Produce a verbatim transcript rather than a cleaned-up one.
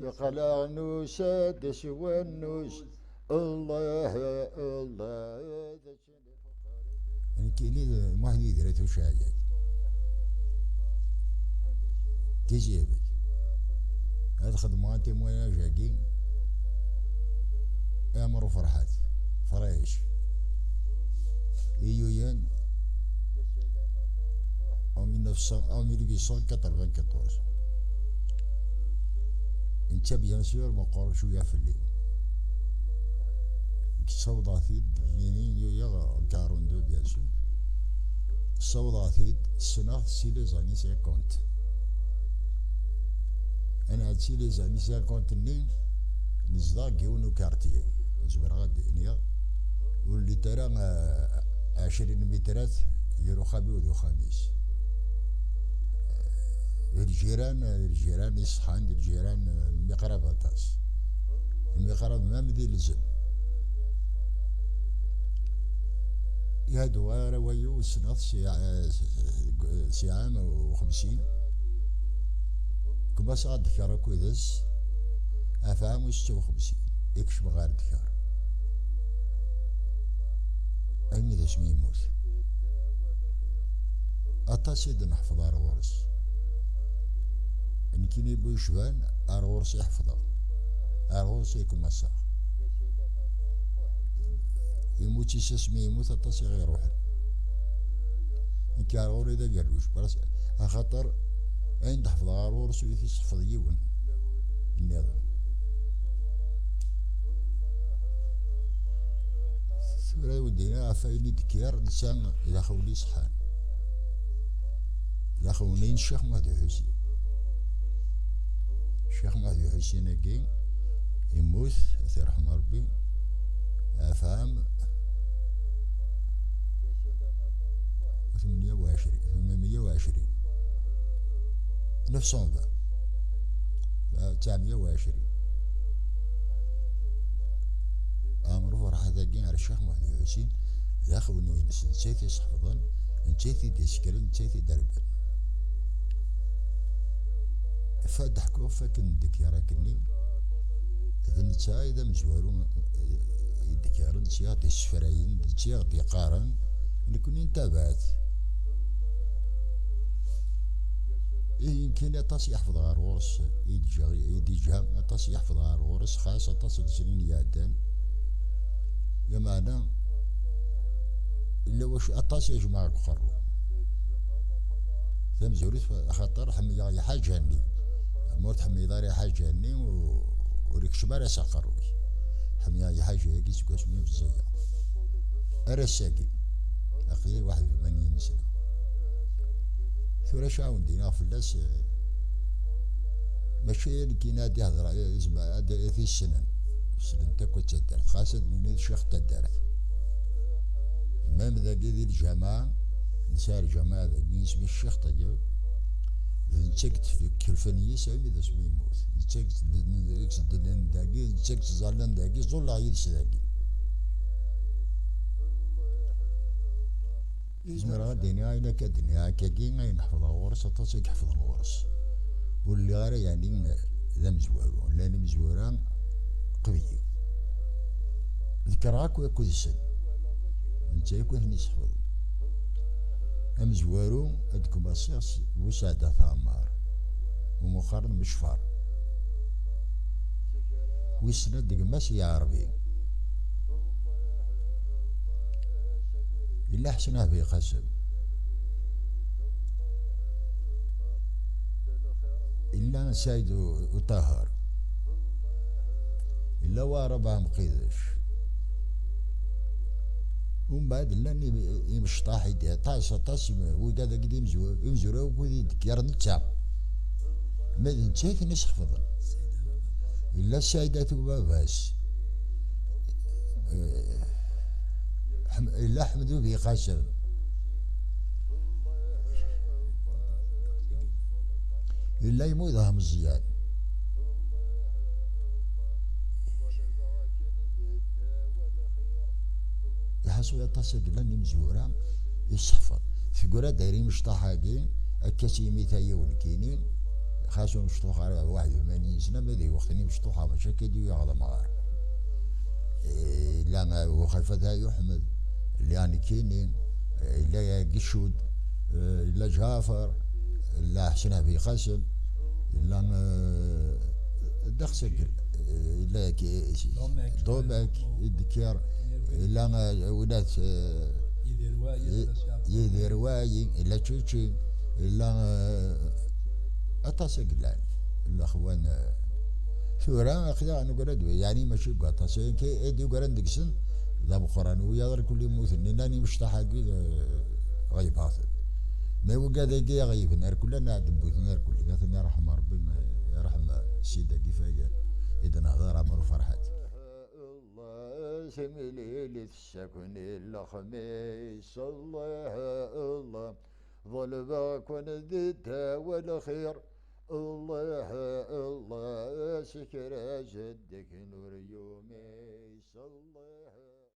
Yeqleɛ nusa-d s wannuz. Allah, Allah. Nekkini d Muḥend Idrat Uceɛyad. Tiziri. Ad xedmeɣ antimwayaj-agi. Amru Ferḥat. Fric. Iyuyen. En mille neuf cent, en mille huit cent quatre-vingt-quatorze. Netta, bien sûr, meqqer cwiya fell-i. Ssawḍeɣ-t-id, yini yuyaɣ quarante-deux, bien sûr. Ssawḍeɣ-t-id, ssneɣ-t si les années cinquante. Anɛad si les années cinquante-nni, nezdeɣ deg yiwen ukartye. Zemreɣ ad d-iniɣ, ur llint ara, eh, ɛecrin mitrat gar uxxam-iw d uxxam-is. D lǧiran, d lǧiran iṣeḥḥan, d lǧiran lmiqrab aṭas. Lmiqrab, même di lezm. Yadwa ara wayu ssneɣ-t si, si ɛam u xemsin. Kmaseɣ ad d-kker akked-s ɣef ɛam u setta u xemsin. Ikcem ɣer ddkar. Armi d asmi yemmut. Aṭas i d-neḥfeḍ ar ɣur-s. Nekkini bu yecban, ar ɣur-s i ḥefḍeɣ. Ar ɣur-s i kmaseɣ. Yemmut-is asmi yemmut, aṭas i ɣ-iruḥen. Nekk ar ɣur-i d agerruj, bras-, axaṭer ayen d-ḥefḍeɣ ar ɣur-s ur t-iṣeffeḍ yiwen nniḍen. Tura i wen-d-iniɣ ɣef wayen i d-kker, netta d axewl iṣeḥḥan. D axewl-nni n Ccix Muḥend Uḥusin. Ccix Muḥend Uḥusin-agi yemmut, ad t-irḥem Rebbi, ɣef ɛam tmenya u ɛecrin, tmenya u ɛecrin, neuf cent vingt, tesɛemya u ɛecrin. Ɛmer Ferḥat-agi ar Ccix Muḥend Uḥusin, d axewl-ines, netta i t-iseḥfḍen, netta i t-id-isekren, netta i t-id-irebben. Fa d-ḥkuɣ fakken ddekkarat-nni, d netta i d amezwaru, eh, i d-kkren, netta i ɣ-d-issefrayen, netta i ɣ-d-iqqaren, nekkni ntabaɛ-t. Ihi nekkini aṭas i ḥefḍeɣ ɣer ɣur-s, i d-ǧǧa, i d-iǧǧa, aṭas i ḥefḍeɣ ɣer ɣur-s, xas aṭas n snin iɛeddan. Lameɛna, illa wacu, aṭas i jemɛeɣ deg uqerru. Tamezwarut, axaṭer ḥemmleɣ lḥaǧa-nni. Ma ur tḥemmleḍ ara lḥaǧa-nni, u-, ur ikeččem ara s aqerru-k. Ḥemmleɣ lḥaǧa-agi seg wasmi i meẓẓiyeɣ. Ar ass-agi, aql-i waḥed u tmanyin sna. Tura acu ara wen-d-iniɣ fell-as, eh, mačči ayen kan ad d-ihder, eh, izmer, ad, ad t-issnen. Ssnen-t akk d taddart, xas ad nini d ccix n taddart. Même dagi di lǧameɛ, nesɛa lǧameɛ dagi, isem-is Ccix Ṭeyyeb. D netta i yettkelfen yis armi d asmi yemmut. Netta i yettedden, i yettedden dagi, netta i yettẓallan dagi, ẓẓulleɣ yid-s dagi. Zemreɣ ad d-iniɣ ayen akka d-nniɣ akkagi, ayen ḥefḍeɣ ɣur-s, aṭas i iḥefḍen ɣur-s. Ur lliɣ ara, yeɛni, d amezwaru. Llan imezwura qbel-i. Ḍekkreɣ akk akked-sen. Netta akk i ten-iseḥfḍen. Amezwaru ad d-kmaṣiɣ s Buseɛda Tɛemmar, u meqqaren Mecfar. Wissen ad d-gmas Yeɛrebi. Yella Ḥsen Ɛbi Qasem. Yella Saɛid U-, Uṭaher. Yella Waɛrab Ɛemqidec. Umbeɛd llan im-, imecṭaḥ i d-, aṭas, aṭas im-, wigad-agi d imezw-, imezwura akk wid i d-kkren netta. Ma d netta i ten-isḥefḍen. Yella Saɛid At Ubabas. Eh, Ḥm-, yella Ḥmed Ubi Qasem. Yella Imudah Meẓyan. Iḥaṣu aṭas i yellan imezwura i sseḥfeḍ. Teggra-d ar imecṭaḥ-agi, akka s yimi tayiwen kini, xas ur mecṭuḥ ara waḥed u tmanyin Nama di weqt-nni mecṭuḥa, mačči akka i d-yuɣ d amɣar. Illa uxafat ay uḥmed, illa nekkini, illa gicud, illa ǧafer, illa ḥsen abi qasem, illa dexsegel, illa domek, iddekir, illa winat, yidir wayi, illa čuči, illa aṭas i yellan. Lexwan, tura aql-aɣ negra-d, yeɛni mačči deg waṭas, ayen kan i d-yegran deg-sen d ameqqran, wiyaḍ irkelli mmuten, nnan imecṭaḥ-agi d ɣeybaten. Ma wigad-agi ɣeyben irkelli, ad d-mmuten irkelli, ad ten-irḥem Rebbi, irḥem Ssid-agi Fagan i d-nehder Ɛmer Ferḥat. Allah, timlilit ssakni lexmis, Allah, Allah. Ḍelbeɣ-ken di ddaw lxir, Allah, Allah, s kra zeddigen ur yumis, Allah.